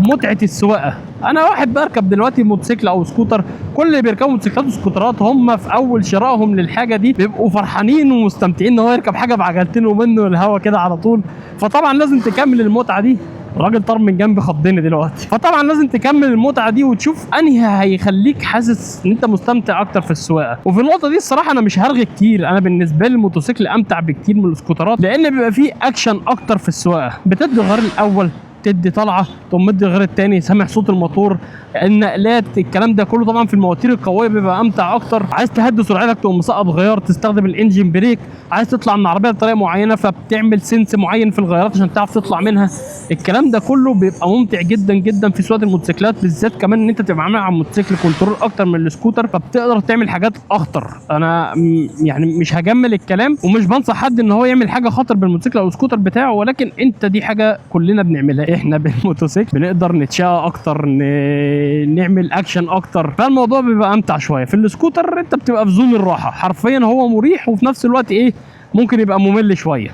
متعه السواقة. انا واحد بركب دلوقتي موتوسيكل او سكوتر، كل اللي بيركبوا موتوسيكلات وسكوترات هم في اول شرائهم للحاجة دي بيبقوا فرحانين ومستمتعين ان هو يركب حاجة بعجلتين ومنه الهوا كده على طول. فطبعا لازم تكمل المتعة دي. الراجل طار من جنبي خضني دلوقتي. فطبعا لازم تكمل المتعة دي وتشوف انهي هيخليك حاسس ان انت مستمتع اكتر في السواقة. وفي النقطة دي الصراحة انا مش هرغي كتير، انا بالنسبة لي الموتوسيكل امتع بكتير من السكوترات، لان بيبقى فيه اكشن اكتر في السواقة. بتدي الغير الاول، تدي طلعه، تقوم مدي الغير التاني، سامع صوت الموتور، النقلات، الكلام ده كله. طبعا في المواتير القوية بيبقى امتع اكتر. عايز تهدي سرعتك تقوم مسقط غيار، تستخدم ال engine brake. عايز تطلع من العربية بطريقة معينة فبتعمل sense معين في الغيارات عشان تعرف تطلع منها. الكلام ده كله بيبقى ممتع جدا جدا في سواقة الموتوسيكلات، بالذات كمان ان انت تبقى عامل على الموتوسيكل control اكتر من السكوتر، فبتقدر تعمل حاجات اخطر. انا يعني مش هجمل الكلام ومش بنصح حد ان هو يعمل حاجة خطر بالموتوسيكل او السكوتر بتاعه، ولكن انت دي حاجة كلنا بنعملها احنا بالموتوسيكل، بنقدر نتشقى اكتر، نعمل اكشن اكتر، فالموضوع بيبقى امتع شوية. في السكوتر انت بتبقى في zone الراحة حرفيا، هو مريح وفي نفس الوقت ايه ممكن يبقى ممل شوية.